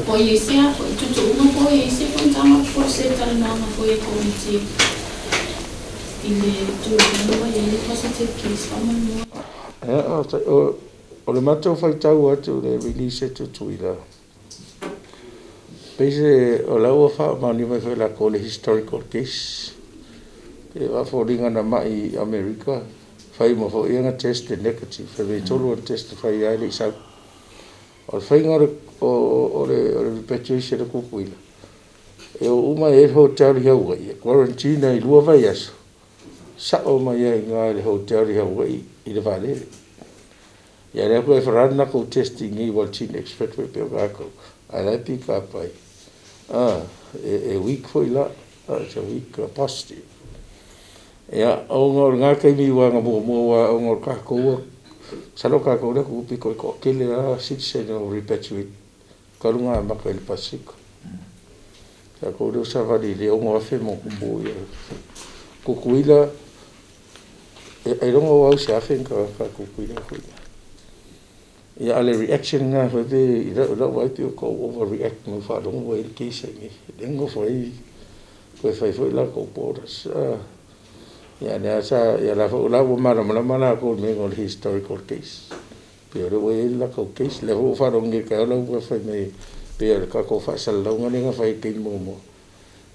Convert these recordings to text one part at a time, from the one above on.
Po i ai se a foi tuutuuga po o i ai se fonotaga po o se talanoaga foi a Komiti i le tulaga ua i ai le positive case faamolemole. O le matou faitau atu i le release e Tutuila, pei se o la ua faamaonia mai foi e latou le historical case. E faafoliga na mai i Amerika, fai uma foi ona test negative, fai mai tolu ona test fai lava e le i sau. O le faiga o le repatriation a Tutuila, e o uma i ai le hotel i Hawaii, e quarantine ai 2 vaiaso, sao mai ai i ina i le hotel i Hawaii i le vaalele. Ia lea foi e run latou testing i Waltin Expert foi pe o tatou, ae la e pick up ai. E weak foi la, it's a weak positive. Ia, ona o lena taimi ua na muamua ua ona o tatou, masalo tatou lea pito i toatele lava citizen o repatriate talu ona amata i le Pasefika. Tatou lea ua savali i le 6,000 ma ona tupu ia. Tutuila, ailoga ua au se 1,000 ni tagata a Tutuila foi. Ia, a le reaction na foi pe i lau vaai pe o tau overreact no faalogo ua i ai le case ai nei. Le nofo ai toe fai foi latou borders. Ia lea sa ia la foi la ua malamalama latou i le mea o le historical case. Pe o lea ua i ai le latou case. Lea foi ua faalogo nei i le taeao la ua fai mai pe o le tatou faasalalauga lea na fai i le taimi muamua.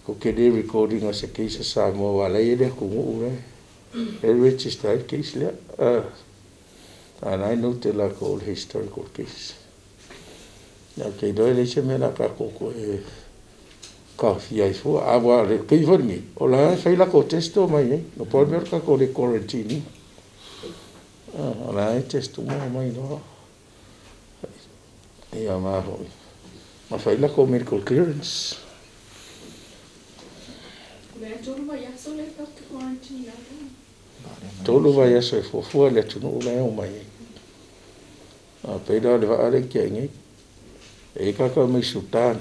Tou te le record ina se case a Samoa aua la e i ai le atunuu la e register ai le case lea. A la e note latou le historical case. Ia, ou te iloa e leai se mea o le a tatou toe taofia ai fua. A ua le taimi foi lenei, o la e fai latou test o mai nei. No pau le mea o le tatou le quarantine ina. O la e test uma mai loa. Ia ma foi. Ma fai latou medical clearance. Le 3 vaiaso le tatou quarantine ai. 3 vaiaso e fuafua le atunuu la e o mai ai. A pei la o le vaa lea e nei. E i kaka mai Sudan.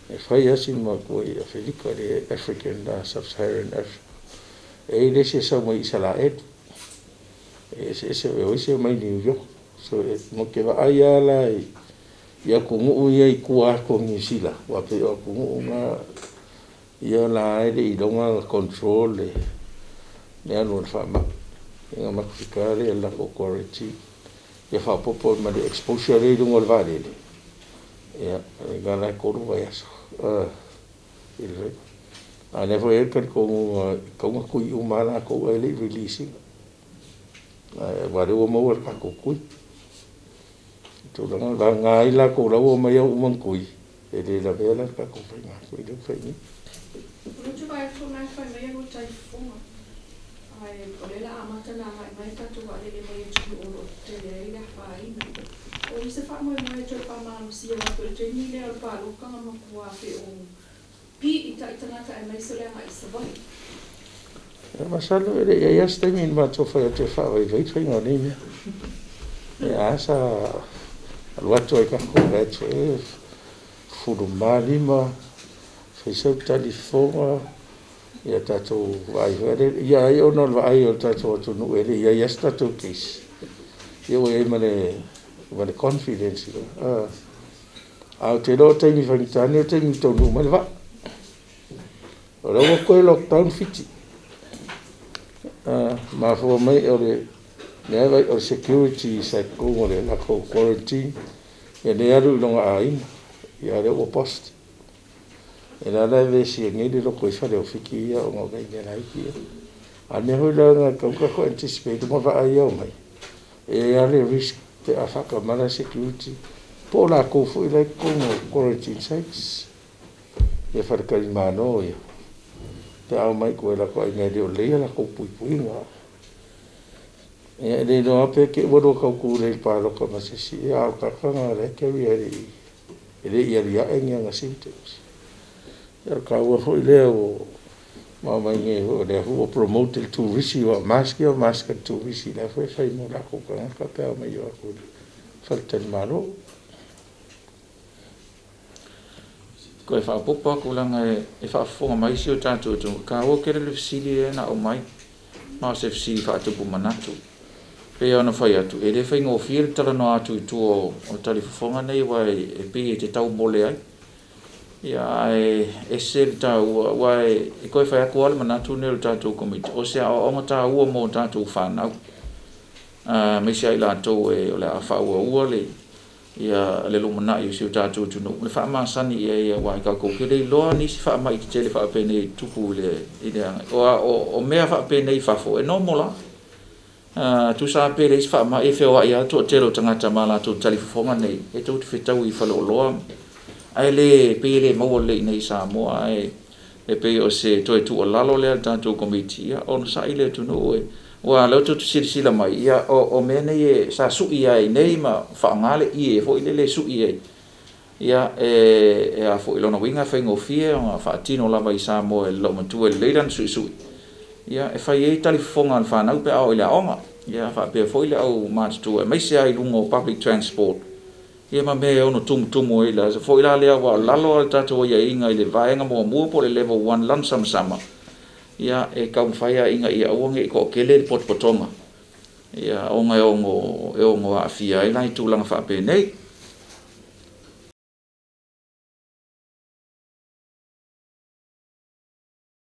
E fai asi matua i Afelika, le African Sub-Saharan Africa. E i le isi e sau mai Isalaelu. E ese ese e o isi e mai New York. So e mo ke vaai ala i atunuu ia i tua atu o Niu Sila. Ua pei o atunuu na ia la e le i loga control le alu o le faamai. Ina matufika le latou quarantine. Ia faaopoopo ma le exposure lea i luga o le vaalele. Ia, e la e 3 vaiaso. I le a lea foi e le talitonuga tau na tui uma lava latou ae le i release ina. Aua lea ua maua le tatou tui. Tulaga vagana ai latou la ua omai au uma na tui, e le lavea la le tatou faiga foi lea ua fai nei. O le te vai atu mai fai mai alu tai fofoga. Ai o le la amata na agai mai tatou vaalele mai atunuu o lo o tetele ai le afaina. O ise faamoemoe toe faamalosia atu i le taimi lea o le paloka na matua pe o pi'i ta'i tagata aemaise o le agai i Savaii. Masalo e le i ai se taimi na matou fai atu e faavaivai le faiga o nei mea. Ia a sa alu atu ai tatou le atu e 15, fai sau talifofoga, ia tatou vaai foi lea, ia ai ona o le vaai o le tatou atunuu e le i ai lava se tatou case. Ia ua i ai ma le confidence. A ou te iloa o taimi faigata nei o taimi taunuu mai le vaa. O lea ua toe lockdown Fiti. Mafua mai o le lea vai o le security sa i totonu o le latou quarantine, ia le alu i lona aiga, ia lea ua positive. E la la e vesia nei le loto i fale o Fiti ia ona o nai mea laiti ia. A mea foi la na tau tatou anticipate ma vaai ia o mai. E i ai le risk pe a faatamala security po o latou foi la i totonu o quarantine sites. Ia faletalimalo ia. Pe a omai i tua i latou aiga e le o lelei a latou puipuiga. Ia e le iloa pe te i ua lua tau tulei i le paloka ma se isi, ia a o tagata na la e carry e le i aliae ni ana symptoms. Ia o le taua foi lea ua maumai nei foi o lea foi ua promote le turisi aua o mask ia o mask a le turisi la foi e fai mo latou tagata pe a omai o atu i le faletalimalo. Koe faaopoopo atu leaga e faafofoga mai isi o tatou atunuu, taua tele le fesili lea na aumai, ma o se fesili faatupu manatu. Pei ona fai atu, e le faigofie le talanoa atu i tua o talifofoga nei, aua e pei e te taumole ai. Ia ae ese le taua, aua e toe fai atu lava le manatu lenei o le tatou Komiti, o se aoaoga taua mo tatou fanau, aemaise ai latou o le a faaauaua le ia le lumanai o si o tatou atunuu, le faamasani i ai, aua e tatou te le iloa nisi faamai tetele faapenei e tupu i le agai. O mea faapenei i fafo, e normal lava. Tusa lava pe leai se faamai, e feoai lava le toatele o tagata ma latou talifofoga nei, e tou te fetaui i faleoloa, ae le pei e le maua lelei iinei i Samoa, ae e pei o se toe tuualalo lea a le tatou Komiti, ia onosai le atunuu e aua o lea tou te silasila mai, ia o mea nei e sa sui ai nei ma faaaoga le ie foi lele e sui ai. Ia e a foi lona uiga e faigofie ona faatino lava i Samoa e le loomatua e lelei lana suisui, ia e fai ai talifofoga a le fanau pe a oo i le aoga. Ia faapea foi le au matutua, aemaise lava i luga o public transport, ia ma mea e ono tumutumu ai le aso foi la lea, ua lalo le tatou aiaiga i le vaega muamua po o le level 1 lanu samasama. Ia e taumafai lava ina ia aua ne i toatele le potopotoga, ia ona e ono aafia ai la i tulaga faapenei.